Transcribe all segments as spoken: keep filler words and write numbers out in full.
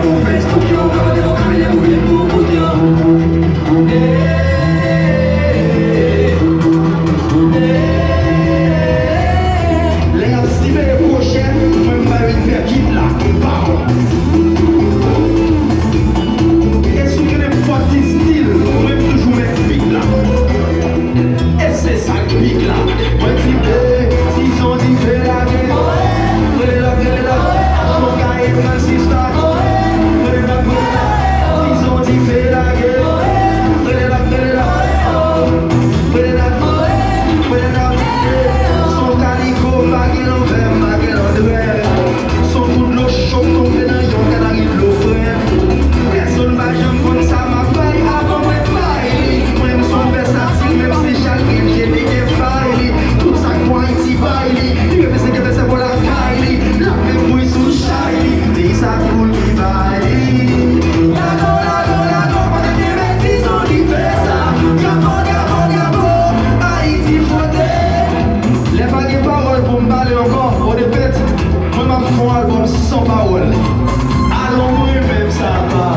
Pou Facebook yo, yo vin pou kout yo. Lè y ap sible pwochèn, mwen m bay vin fè kit la, m pa wont. E si w gen nenpòt ki stil, mwen m toujou mèt big la. E se sa k big la. Mwen di, eh, si zon dife lage. Rele lòt, rele lòt. Aksyon gaye, pran sista. Rele lòt, rele lòt. Si zon dife lage. Rele lòt, rele lòt. Rele lòt, rele lòt. Son kaliko, pa gen lanvè, pa gen landrè. Son kout dlo cho k tonbe nan yon kanari dlo frèt. Pèsonn pa janm konn sa m ap bay avan mwen bay li. Mwen m son vèsatil, menm si chal gen jeni gen fay li. Tout sa k bon Ayiti bay li. Li reprezante fè sèvo lakay li. L ap menm bouyi sou chay li. Peyi sa pou li bay li. Lago, lago, lago, pa gen betiz nan live sa. Dyabo, dyabo, dyabo, Ayiti fwote. Lè pa gen pawòl pou m pale ankò, o de fèt, mwen m ap fè yon albòm san pawòl. Alon mwen menm sa pa.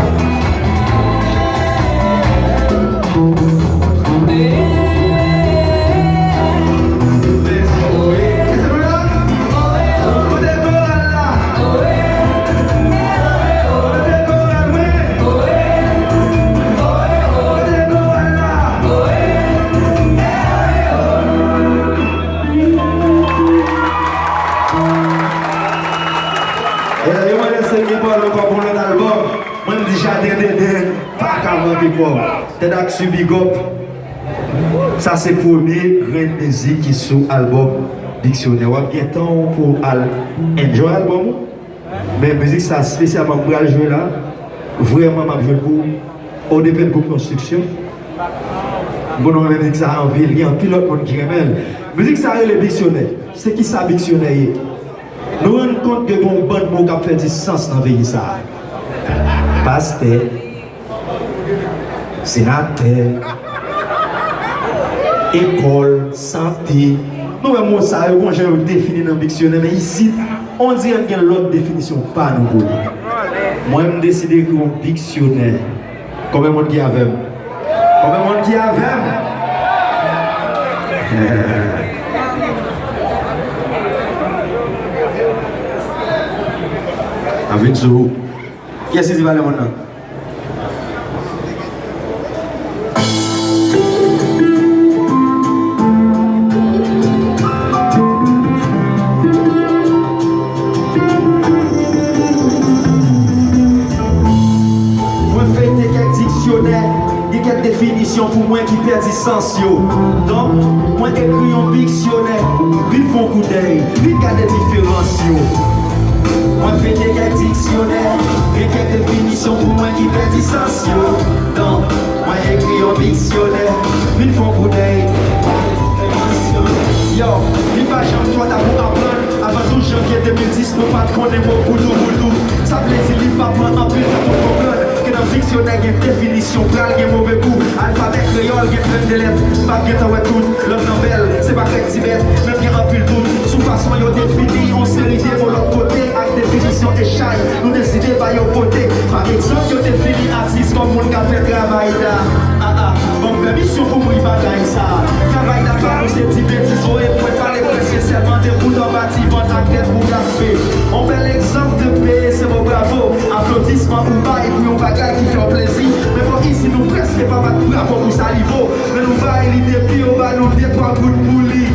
Eh, yo mande si gen pawòl ankò pou lòt albòm. Mwen, m di Jaden Deden pa ka manke kòb. Tèt ak si big up. Sa se premye grenn mizik ki sou albòm Diksyonè. W ap gen tan w pou w al enjoy albòm ou. Men mizik sa espesyalman m pral jwe la, vrèman m ap jwe l pou Odepen Group Konstriksyon. M konnen w renmen mizik sa anpil, gen anpil lòt moun ki renmen l. Mizik sa rele Diksyonè. Se kisa diksyonè ye? Nou rann kont ke gen yon bann mo k ap pèdi sans nan peyi sa a. Pastè, senatè, ekòl, sante. Nou wè mo sa yo, gon jan yo defini nan diksyonè, men isit, on dirè n gen lòt definisyon pa nou pou li. Mwen, m deside ekri yon diksyonè. Konbyen moun ki avè m? Konbyen moun ki avè m? N ap vin sou ou. Kiyès ki di valè moun nan? Mwen feyte kèk diksyonè, gen kèk definisyon pou mwen ki pèdi sans yo. Donk, mwen ekri yon diksyonè, vin fè yon koudèy, vin gade diferans yo. Mwen feyte kèk diksyonè, gen kèk definisyon pou mwen ki pèdi sans yo. Donk, mwen ekri yon diksyonè, vin fè yon koudèy. Yo, li pa janm twò ta pou aprann. Avan douz janvye de mil dis, nou pa t konnen mo boudouboudou. Sa vle di li pa pran anpil tan pou konprann ke nan diksyonè gen definisyon, pral gen move kou. Alfabè kreyòl gen trannde lèt, m p ap gentan wè tout. Lòt nan bèl, se pa kèk ti bèt, men m gen anpil dout sou fason yo defini yon seri de mo lòt kote ak definisyon echay. Nou deside ba yo pote. Pa egzanp, yo defini atis kòm moun k ap fè travay da. A, a, ban m pèmisyon pou m ri bagay sa. Travay da pa nou se di betiz, voye pwent, pale pwent, se sèlman de bout anba ti vant ak tèt pou gafe. On bèl egzanp de peye se mo bravo, aplodisman ou bay pou yon bagay ki fè w plezi. Men bon, isit nou prèske pa bat bravo pou sa li vo. Men nou bay li depi yo ba nou de twa goud pou li.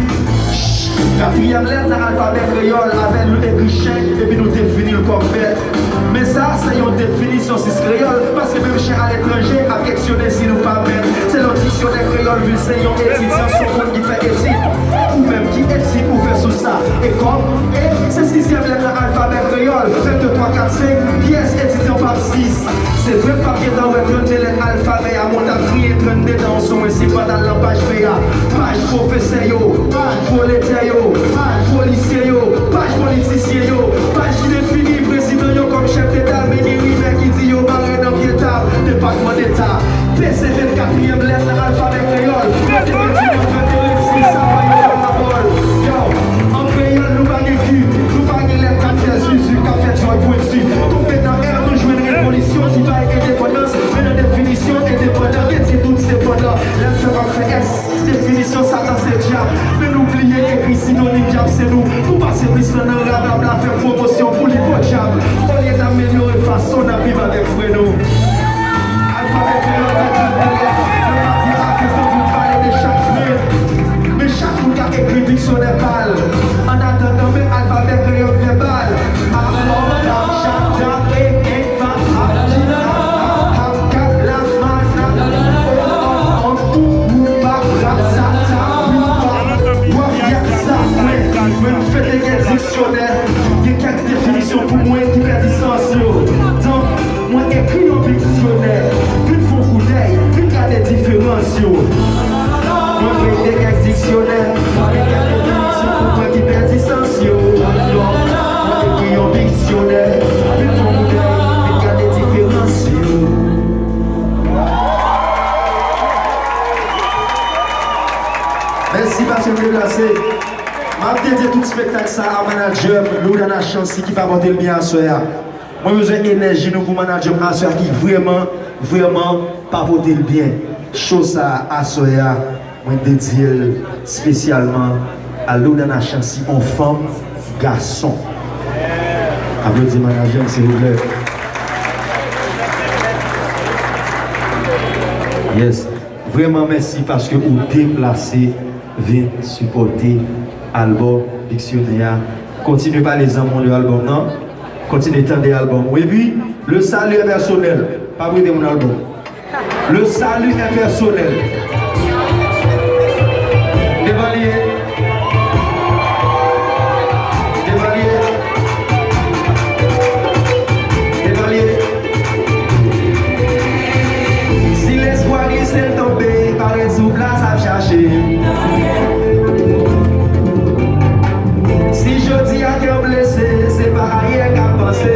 Katriyèm lèt nan alfabè kreyòl, avè l nou ekri chen, epi nou defini l kòm bèt. Men sa, se yon definisyon sis kreyòl, paske menm chen aletranje ap keksyone si nou pa mèt. Selon diksyonè kreyòl, vil se yon etidyan, se yon moun ki fè etid. Ou menm, ki etid ou fè sou sa? E kòm E, se sizyèm lèt nan alfabè kreyòl, fè de, twa, kat, senk, pyès etidyan p ap sis. Se vre m p ap gentan wè trannde lèt alfabè a, men w t ap griyen trannde dan w sou mwen si m pa t al nan paj P a. Paj pwofesè yo, paj pwoletè yo, paj polisye yo, paj politisyen yo, paj ki defini prezidan yo kòm chèf deta, men gen rimè ki di yo mare nan pye tab, Depatman Deta. P se vennkatriyèm lèt nan alfabè kreyòl, lè te pèdi nan trannde resis, sa pa yon parabòl. Yo, an kreyòl, nou pa gen ki, nou pa gen lèt k ap fè zuzu, k ap fè djòl pwenti. Tonbe nan è, nou jwenn repons. Plis lan nan rab la fè pwomosyon pou li podyab. Olye n amelyore fason n ap viv avèk frè nou. Alfabè kreyòl nan grenn dèyè, nan pati a kesyon pou pale de chak men. Men chak moun ka ekri diksyonè pa l. Annatandan, men alfabè kreyòl vèbal. A, o, da, ja, da, e, en, va, a, di, a, a, ha, ka, la, ma, na, o, o, on, ou, ou, ba, ra, sa, ta, wi, wa, wa, ya, sa, mwen, mwen fete gen diksyonè, gen kèk definisyon pou mwen ki pèdi sans yo. Donk, mwen ekri yon diksyonè, vin fè yon koudèy, vin gade diferans yo. Mwen fete kèk diksyonè, gen kèk definisyon pou mwen ki pèdi sans yo. Donk, mwen ekri yon diksyonè, vin fè yon koudèy, vin gade diferans yo. Mèsi paske m deplase. M ap dedye tout spektak sa a manadjè m, Loudana Chancy, ki pa pote l byen aswè a. Mwen bezwen enèji nou pou manadjè m aswè a ki vrèman, vrèman pa pote l byen. Cho sa a aswè a, mwen dedye l espesyalman a Loudana Chancy, on fanm, gason. Aplodi manadjè m, silvouplè. Yes. Vrèman mèsi paske ou deplase vin sipòte albòm Diksyonè a. Kontinye pale zanmi w de albòm nan. Kontinye tande albòm ou. Epi, le salut est personnel. Pa prete moun albòm. Le salut est personnel. Devan li ye. Devan li ye. Devan li ye. Si lespwa glise l tonbe, parèt sou plas ap chache. Si jodi a kè w blese, se pa ayè k ap panse.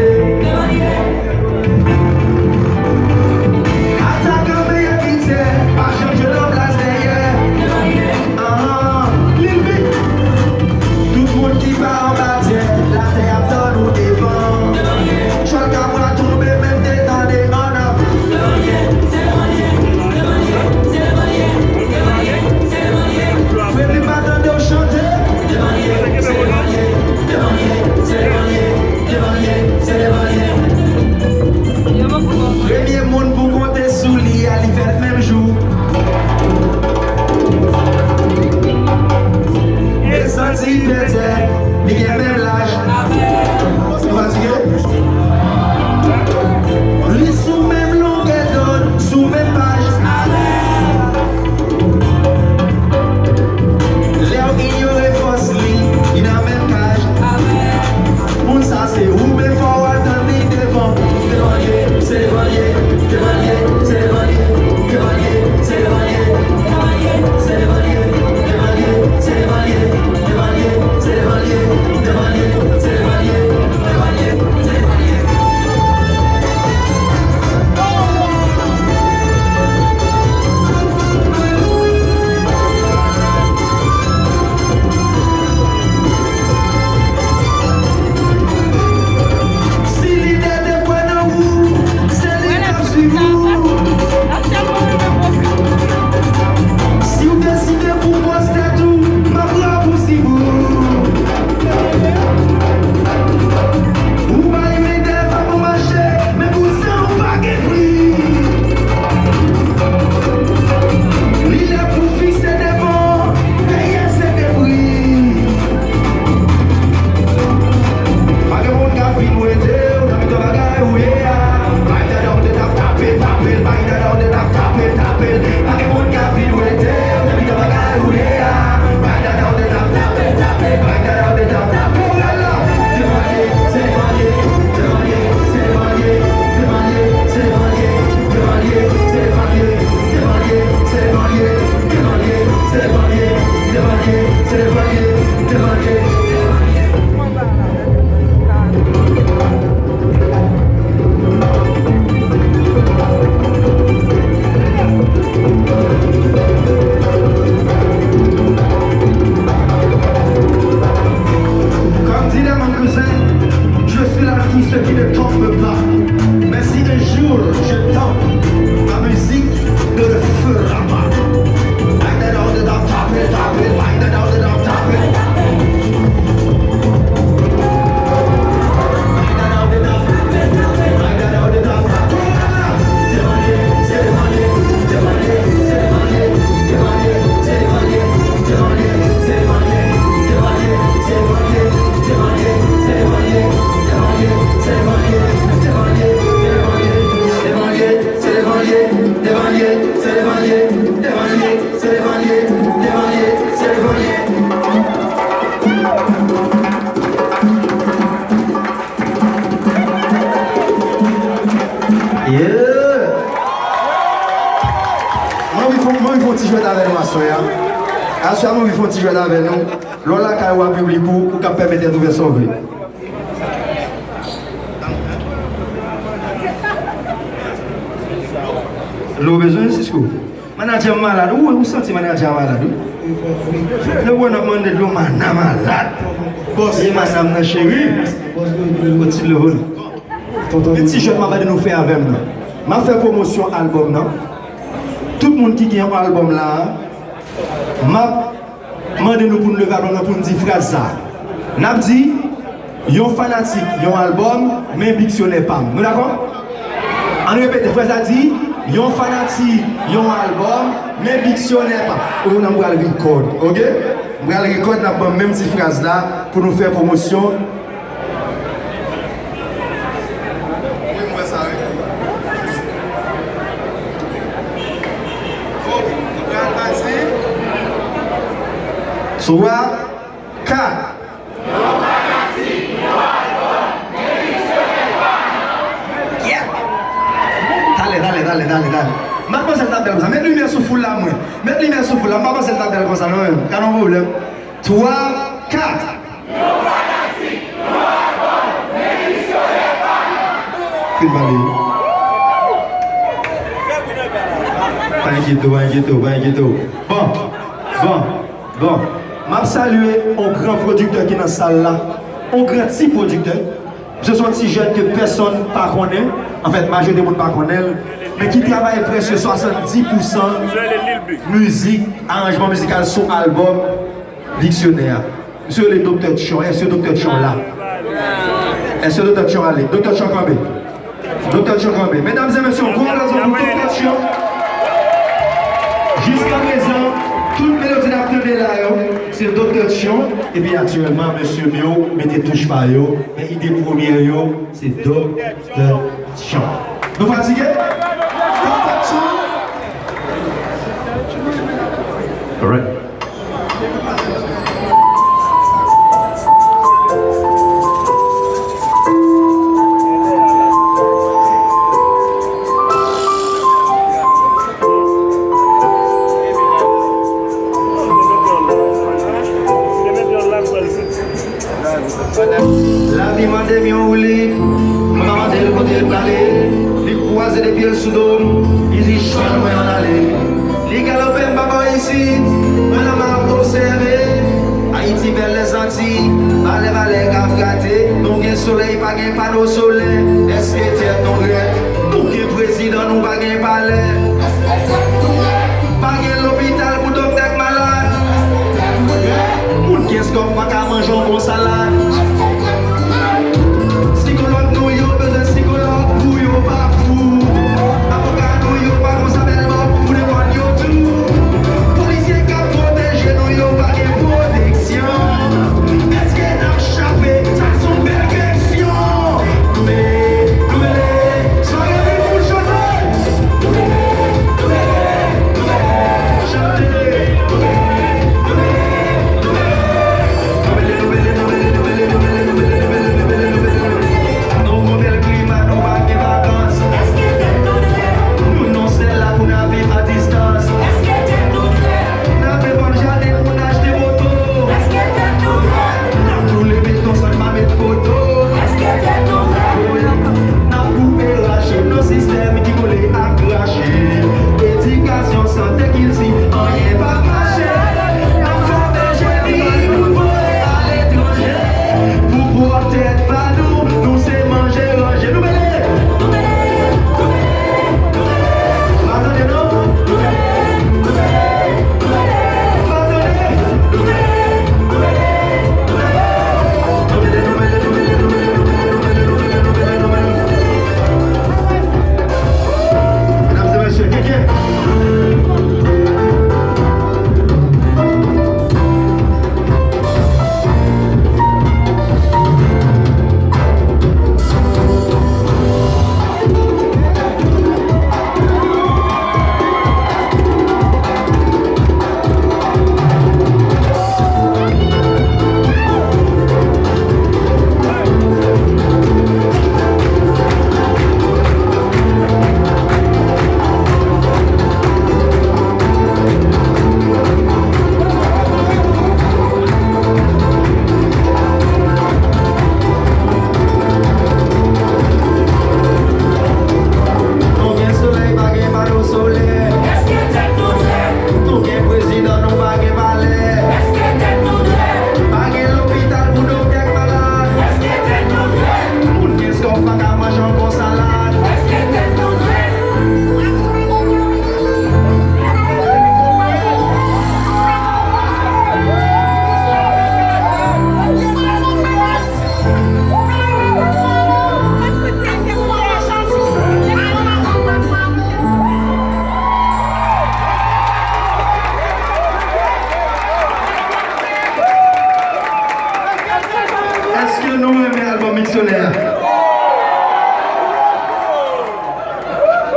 Atakan meyè bitè, pa janm jwe nan plas dèyè. Ahan, Lil Big. Tout moun ki pa anba tè, latè ap tann ou devan. Chòlka pral tonbe, men te tande ann avan. Yeah! Mwen anvi fè, mwen anvi fè yon ti jwèt avè nou aswè a. Aswè a, mwen anvi fè yon ti jwèt avè nou. Lè w lakay ou a piblik ou, ou ka pèmèt tèt ou fè sa w vle. Lè w bezwen, Sisco. Manadjè m malad. Ou, ou santi manadjè a malad, wi. Lè w wè n ap mande dlo, mana malad. E madanm nan, cheri. Kote dlo vole? Men ti jwèt m ap mande nou fè avè m nan. M ap fè pwomosyon albòm nan. Tout moun ki gen yon albòm la a, m ap mande nou pou n leve albòm nan pou n di fraz sa a. N ap di, yon fanatik, yon albòm, men diksyonè pa m. Nou dakò? Ann repete, fraz la di, yon fanatik, yon albòm, men diksyonè pa m. Ou konn m pral rekòd, oke? M pral rekòd, n ap ban menm ti fraz la pou nou fè pwomosyon. Wi, m wè sa, wi. Bon, nou pral pati. Twa, kat. Yeah. Talè, talè, talè, talè, talè. Madmwazèl t ap bèl konsa. Met limyè sou foul la, mwen. Met limyè sou foul la. Madmwazèl t ap bèl konsa, non, menm. Gade yon pwoblèm. Twa, kat. Fin pale. Pa enkyete w, pa enkyete w, pa enkyete w. Bon, bon, bon. M ap salye yon gran pwodiktè ki nan sal la. Yon gran ti pwodiktè. Misye se yon ti jèn ke pèsonn pa konnen. Anfèt, majorite moun pa konnen l. Men ki travay prèske swasanndis pousan mizik, aranjman mizikal sou albòm. Diksyonè a. Misye rele Doktè Tchon. Èske Doktè Tchon la? Èske Doktè Tchon ale? Doktè Tchon kanpe. Doktè Tchon kanpe. Medam e mesye, yon gwo aplozman pou Doktè Tchon. Jiska prezan, tout melodi n ap tande la yo, se Doktè Tchon. Epi aktyèlman, mesye m yo mete touch pa yo. Men ide premye yo, se Doktè Tchon. Nou fatige? Doktè Tchon. Alright. Lavi mande m yon woulik, mwen pa mande l kote l prale. Li kwaze de pye l sou do m, li di chwal mwen ann ale. Li galope m pa bò isit, mwen nan m ap obsève. Ayiti bèl lèzantiy, valè valè k ap grate. Nou gen solèy, pa gen pano solè. Èske tèt nou rèd? Nou gen prezidan, nou pa gen palè. Pa gen lopital pou doktè k malad. Moun ki gen skòf pa ka manje yon bon salad. Sikològ nou yo bezwen sikològ pou yo pa fou. Avoka nou yo pa konsa bèl bò pou defann yo tou. Polisye k ap pwoteje nou yo pa gen pwoteksyon. Èske n ap chape? Sa se yon bèl kesyon. Men nou rele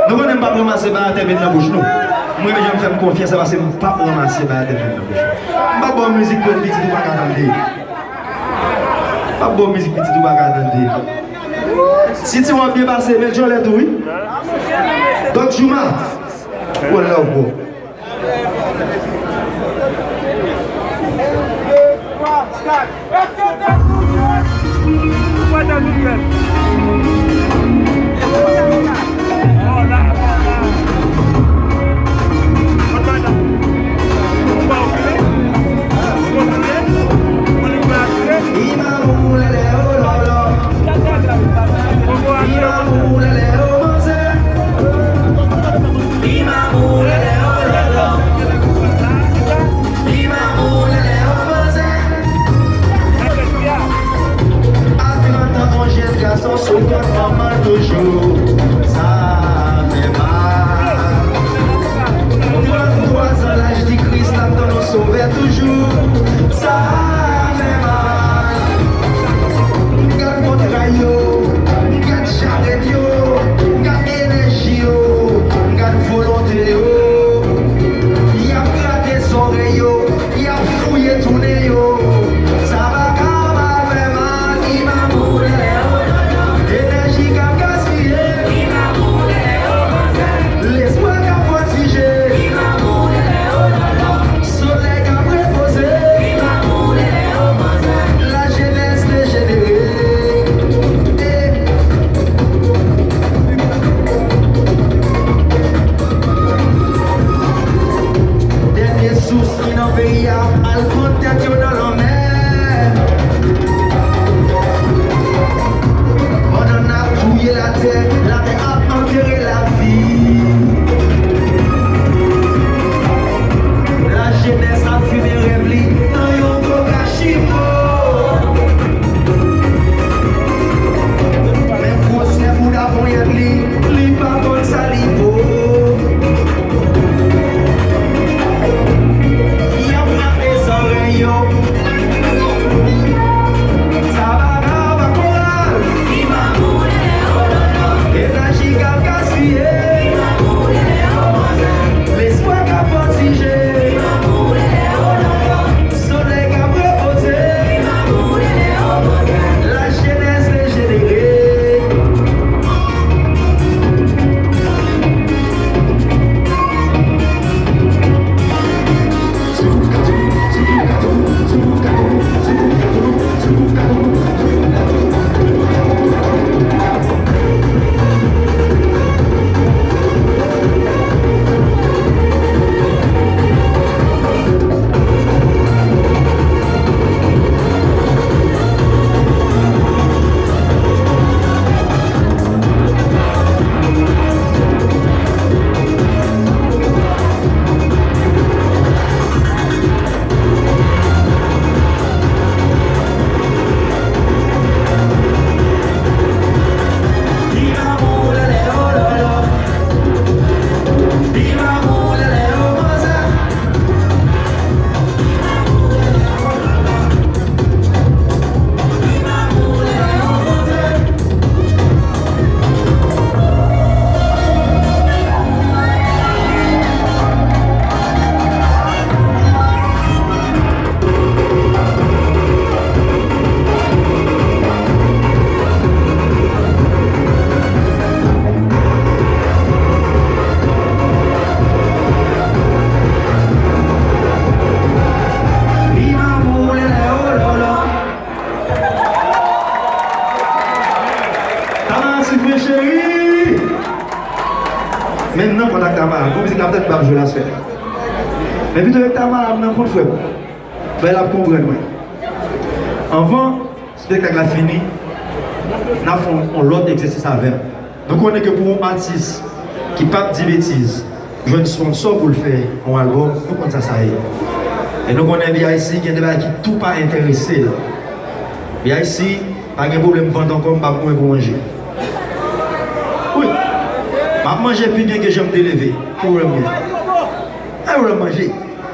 Nou konnen m p ap ranmase bagay atè met nan bouch nou. Mwen menm jan m fè m konfyans, se paske m p ap ranmase bagay atè met nan bouch nou. M p ap ba w mizik pou pitit ou pa ka tande. M p ap ba w mizik pitit ou pa ka tande. Si ti w ap byen pase, met jòlè tou, wi. Dòk Jouma, one love, bro. Atann yon jèn gason sou kont manman l toujou. Sa fè mal. Trannntwa zan laj di Kris, l ap tann yon sovè toujou. Sa fè mal. Gad kontray yo, gad charèt yo, gad enèji yo, gad volonte yo. Y ap grate zòrèy yo, y ap fouye tounen yo. Sa pa ka pa fè mal. Enèji k ap gaspiye. Lespwa k ap vòtije. Solèy k ap repoze. Lajenès dejenere. Dènye sous ki nan peyi a al pran tèt yo nan lanmè. Pandan n ap touye latè, latè ap antere lavi. Lajenès ap fimen rèv li nan yon gwo kachimo. Men gwosè bouda ponyèt li, li pa konn sa li vo. Y ap rape zòrèy yo. Sa pa ka pa koral. Enèji k ap gaspiye. Lespwa k ap vòtije. Solèy k ap repoze. Lajenès dejenere. Tamara sifre cheri. Men nan kontak Tamara. Gon mizik ap tande m ap jwe la sè. Men pito ek Tamara m nan kont frè m. Bay l ap konprann mwen. Anvan espektak la fini, n ap fè yon, yon lòt egzèsis avè m. Nou konnen ke pou yon atis ki p ap di betiz, jwenn sponsò pou l fè yon albòm, nou konn sa sa ye. E nou konnen B I C gen de bagay ki tou pa enterese l. B I C pa gen pwoblèm vant ankò, m p ap mouri pou manje. Wi. M ap manje pi byen ke jan m te leve. Ki pwoblèm gen? Pa gen pwoblèm manje.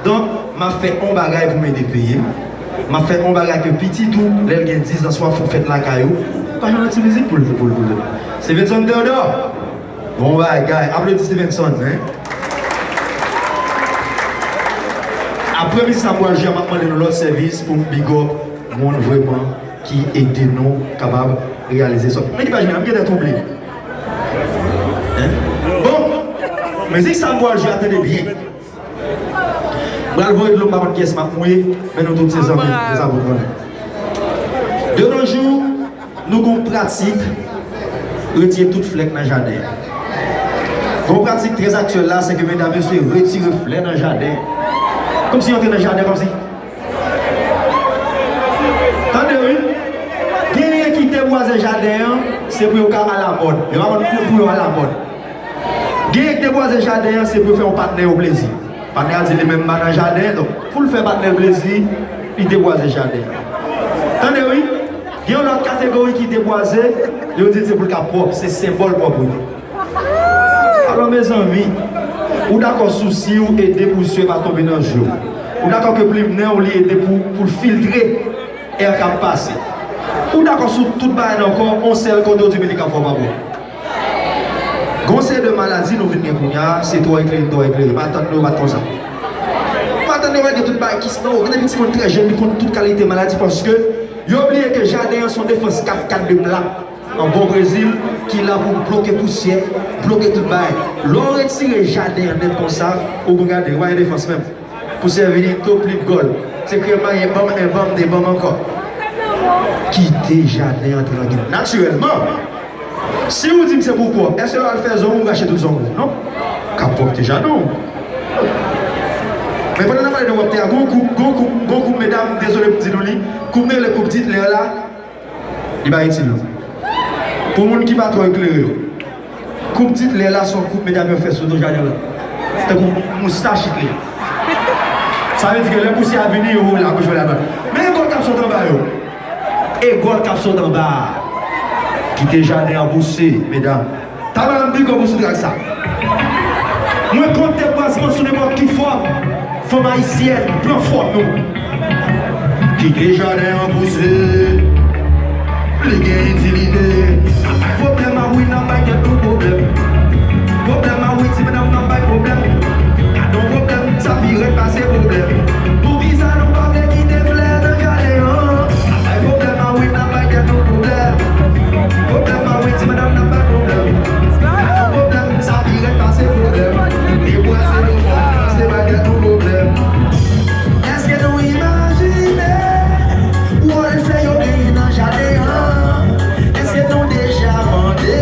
Donk, m ap fè on bagay pou m ede peye m. M ap fè on bagay ke pitit ou, lè l gen diz an, si w ap fè yon fèt lakay ou, ou ka jwenn yon ti mizik pou l, pou l, pou l. Stevenson Theodore, Bon bagay, aplodi Stevenson, hein? Apre mizik sa m pral jwe a, m ap mande nou lòt sèvis pou m big up moun vrèman ki ede nou kapab reyalize sa. Men ki pa jwenn, m gentan twouble. Hein? Bon, mizik sa m pral jwe a, tande byen. M pral voye dlo, m pa konn kiyès m ap mouye, men nou tout se zanmi m, se sa pou konnen. De nos jours, nou gon pratik retire tout flè k nan jaden an. Gon pratik trè aktyèl la, se ke medam yo se retire flè nan jaden. Kòmsi yo antre nan jaden, kòmsi. Tande wi, genyen ki debwaze jaden an, se pou yo ka alamòd. Yo pa konn pou yo alamòd. Genyen ki debwaze jaden an, se pou yo fè yon patnè yo plezi. Patnè a di li menm pa nan jaden, donk pou l fè patnè l plezi, li debwaze jaden an. Tande wi, gen yon lòt kategori ki debwaze, yo di l se pou l ka pwòp, se senbòl pwòpte. Alò mezanmi, ou dakò sousi w ede pou zye pa tonbe nan je w. Ou dakò ke plim nen w li ede pou, pou l filtre è k ap pase. Ou dakò sou tout bagay nan kò w, yon sèl kote w di men li ka fè w pa bon. Gon seri de maladi nou vin gen kounye a, se twò eklere, twò eklere. Pa tann nou, yo pa t konsa. Pa tann nou, yo pa t gen tout bagay kis nan, ou gen de timoun trè jèn, li konn tout kalite maladi paske yo bliye ke jaden an se yon defans kat kat de pla an bon Brezil ki la pou bloke pousyè, bloke tout bagay. Lè w retire jaden an nèt konsa, ou gon gade, ou pa gen defans menm. Pousyè vini tou pli gòl. Se krèy manyen banm, en banm, de banm ankò. Kite jaden an tranquille. Natirèlman, si ou di m se pou pwòp, èske w al fè zong ou rache tout zong ou? Non. Ka pwòpte jaden w. Men pandan n ap pale de pwòpte a, gon koup, gon koup, gon koup medam, dezole pou di nou li, koup nou rele koup Ditlè la, li pa itil nou. Pou moun ki pa twò eklere yo, koup Ditlè la se yon koup medam yo fè sou do jaden la. Tankou moustach Ditlè. Sa vle di ke lè pousyè a vini, yo voye l agoch, voye l adwat. Men egòl k ap sot anba yo. Egòl k ap sot anba a. Kite jaden an pouse, medam. Talè m pi gwo pou sou trak sa. Mwen kont debwazman sou nenpòt ki fòm. Fanm ayisyèn, pran fòm nou. Kite jaden an pouse. Li gen itilite. N ap bay pwoblèm, a wi, n ap bay tèt nou pwoblèm. Pwoblèm, a wi, ti medam, n ap bay pwoblèm. Gade yon pwoblèm, sa pi rèd pase pwoblèm. Poukisa nou pa vle kite flè nan jaden an? N ap bay pwoblèm, a wi, n ap bay tèt nou pwoblèm. Pwoblèm, a wi, ti medam, n ap bay pwoblèm. Gade yon pwoblèm, sa pi rèd pase pwoblèm. Debwaze nou fò, se bay tèt nou pwoblèm. Èske nou imajine wòl flè yo genyen nan jaden an? Èske nou deja mande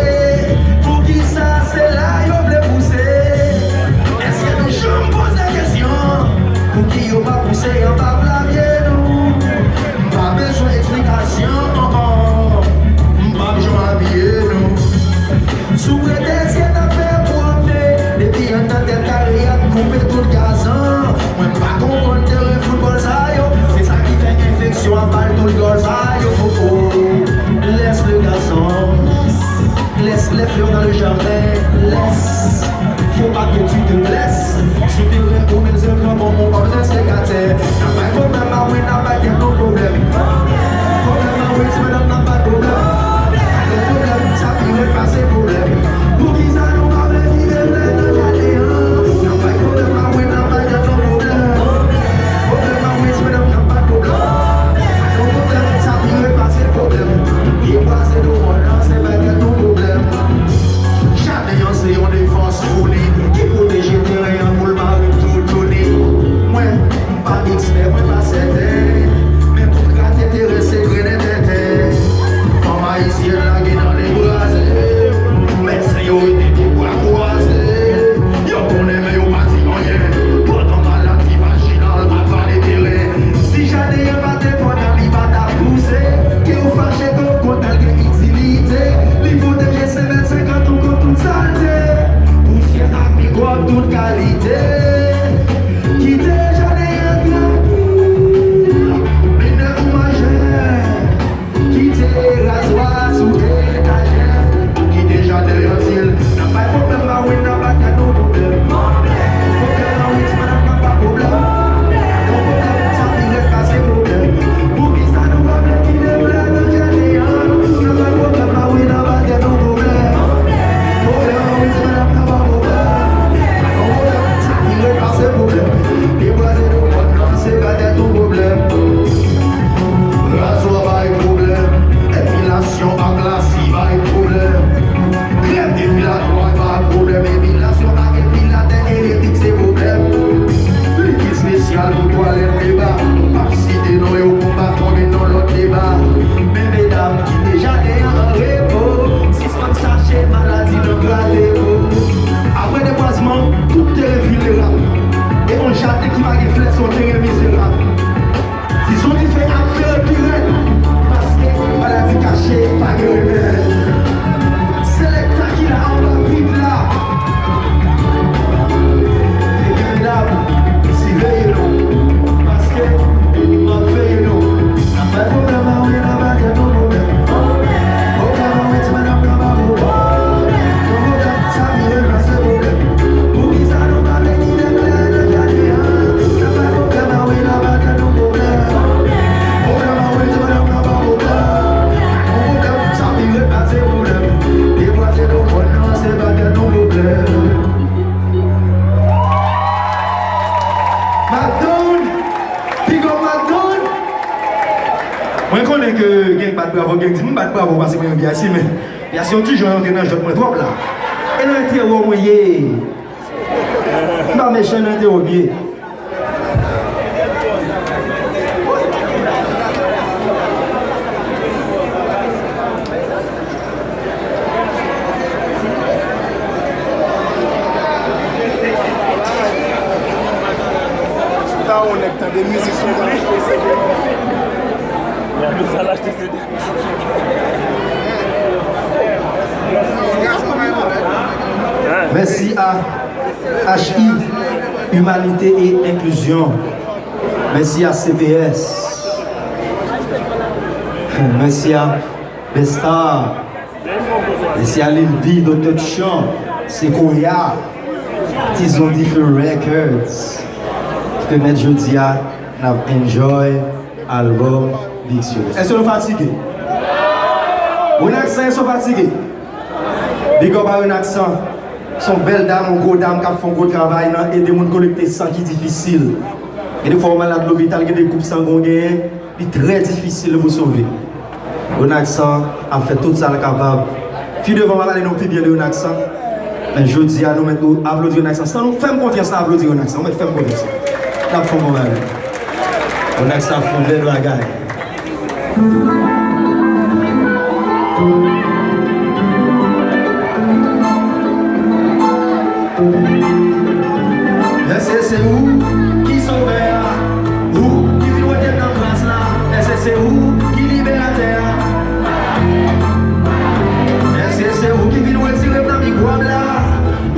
poukisa se la yo vle pouse? Èske nou janm poze kesyon pouki yo pa pouse anba pla pye nou? M pa bezwen eksplikasyon, an, an. M p ap janm apiye nou. Sou pretèks ke n ap fè pwòpte, depi anndan tèt kare a, n koupe tout gazon. Mwen pa konprann teren foutbòl sa yo. Se sa ki fè enfeksyon ap bay tout gòl sa yo. Oh, oh. Laisse le gazon. Laisse les fleurs dans le jardin. Laisse. Faut pas que tu te blesses. Sou teren ou bezwen kranpon, ou pa bezwen sekatè. N ap bay pwoblèm, a wi, n ap bay tèt nou pwoblèm. Pwoblèm, a wi, ti medam, n ap bay pwoblèm. Pwoblèm, sa pi rèd pase pwoblèm. Poukisa nou pa vle kite flè nan jaden an? N ap bay pwoblèm, a wi, n ap bay tèt nou pwoblèm. Pwoblèm, a wi, ti medam, n ap bay pwoblèm. Pwoblèm, sa pi rèd pase pwoblèm. Debwaze nou fò, se bay tèt nou pwoblèm. Jaden an se yon defans pou li, ki pwoteje teren an pou l pa ret toutouni. Mwen, m pa ekspè, mwen pa sèten, men tout grate teren se grennen tenten. Fanm ayisyèn lage nan li braze, m Bravo, gen di m bat bravo paske mwen yon Biassy, men Biassy yon ti jan antre nan jwèt mwen twòp la. E nan entèwo mwen ye. M pa mechan, nan entèwo m ye. Sa yon nèg tande mizik sou. Mèsi a H I, Humanité et Inclusion. Mèsi a C P S. Mèsi a Besta. Mèsi a Lil B, Doktè Chan, Sequoia, Tizon Dife Records, ki pèmèt jodi a n ap enjoy albòm Big Sure. Èske nou fatige? Renaxan, èske w fatige? Big up a Renaxan. Se yon bèl dam, yon gwo dam k ap fè yon gwo travay nan ede moun kolekte san ki difisil. Gen de fwa w malad lopital, gen de gwoup sangen w genyen, li trè difisil pou sove. Renaxan ap fè tout sa l kapab. Fi devan m ap pale nou pi byen de Renaxan. Men jodi a, nou mèt nou aplodi Renaxan. San nou fè m konfyans la, aplodi Renaxan. Ou mèt fè m konfyans la. N ap fè yon bon bagay. Renaxan ap fè yon bèl bagay. Èske se ou ki sovè a? Ou ki vin wete m nan kras la? Èske se ou ki liberatè a? Èske se ou ki vin retire m nan mikwòb la?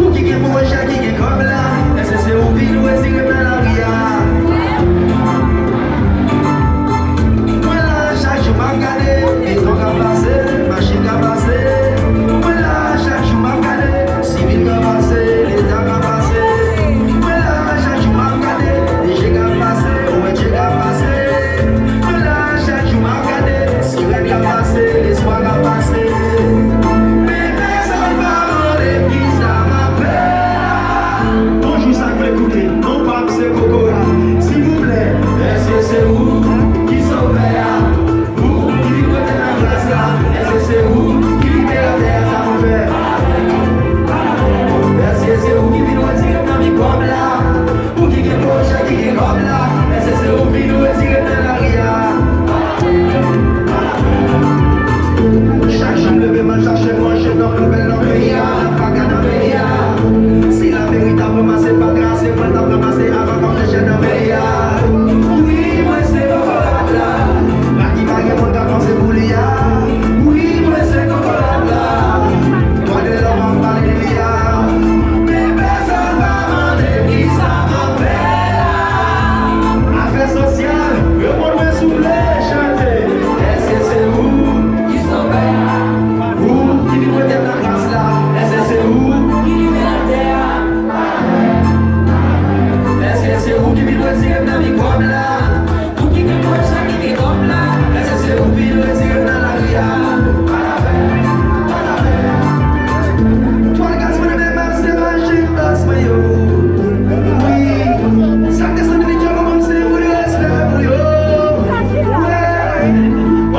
Ou ki gen pwojè, ki gen kòb la? Èske se ou vin retire m nan lari a? Mwen la chak jou m ap gade, beton k ap pase, machin k ap pase. Mwen la chak jou m ap gade, sivil k ap pase, leta k ap pase. Mwen la chak jou m ap gade, D J k ap pase, O N G k ap pase. Mwen la chak jou m ap gade, sirèn k ap pase, lespwa k ap pase. Men pèsonn pa mande m kisa m ap fè la. Bonjou, sa k vle koute, non pa m se Kokorat. Silvouplè, èske se ou ki sovè a? Ou ki vin wete m nan kras la? Èske se ou ki liberatè a? Sa nou fè? Èske se ou ki vin retire m nan mikwòb la? Ou ki gen pwojè, ki gen kòb la? Èske se ou vin retire m nan lari a? Chak jou m leve, m al chache manje nan plen bèl nan peyi a, fatra nan peyi a. Si lameri t ap ranmase fatra, se mwen l t ap ranmase avan kòm dechè nan peyi a. Wi, mwen se Kokorat la. La ki pa gen moun k ap panse pou li a. Wi, mwen se Kokorat la. Twa de lòm ap pale de li a. Men pèsonn pa mande m kisa m ap fè la. Afè sosyal, reponn mwen souple, chante. Èske se ou ki sovè a? Ou ki vin wete m nan kras la? Èske se ou ki liberatè a? Èske se ou ki vin retire m nan mikwòb la? Ou ki gen pwojè, ki gen kòb la? Èske se ou vin retire m nan lari a? Twal gaz mwen nan men m ap se machin bòs mwen yo. Wi, sa k desann li djòl mwen se pou li respè pou yo. Wi,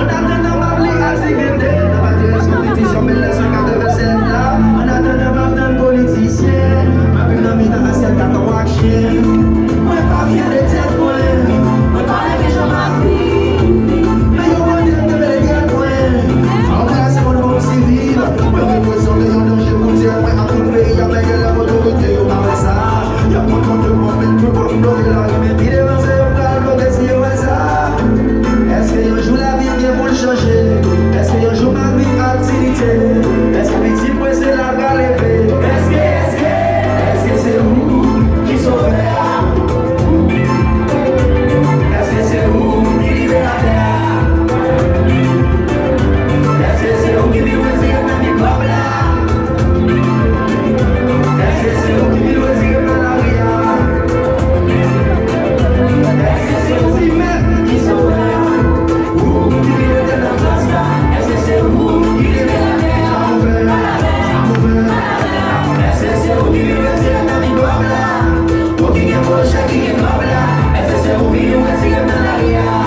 an atandan m ap li atik vennde nan patirèz konstitisyon mil nèf san katrevennsèt la. An atandan m ap tann politisyen, m ap viv nan mitan asyèt katòwak. Mwen pa fyè de tèt mwen. Mwen pa renmen jan m ap viv. Men yo mande m kenbe lègèt mwen. Fò m brase moun pou m siviv. Mwen reprezante yon danje pou tèt mwen ak tout peyi a, men genlè otorite yo pa wè sa. Y ap konn konte m kòm men tout moun bloke lari, men pi devan se yo pral bloke si yo wè sa. Èske yon jou lavi m gen pou l chanje? Èske yon jou m ap viv ak diyite? Èske pitit mwen se la l ka leve? Èske, èske, èske se ou ki sovè a? Èske se ou ki liberatè a? Èske se ou ki vin retire m nan mikwòb la? Èske se ou ki vin retire m nan lari a? Èske se ou ki mèt ki sovè a? Ou ki vin retire m nan kras la? Èske se ou ki liberatè a? Sa pou fè, sa pou fè. Èske se ou ki vin retire m nan mikwòb la? Ou ki gen pwojè, ki gen kòb la? Èske se ou vin retire m nan lari a?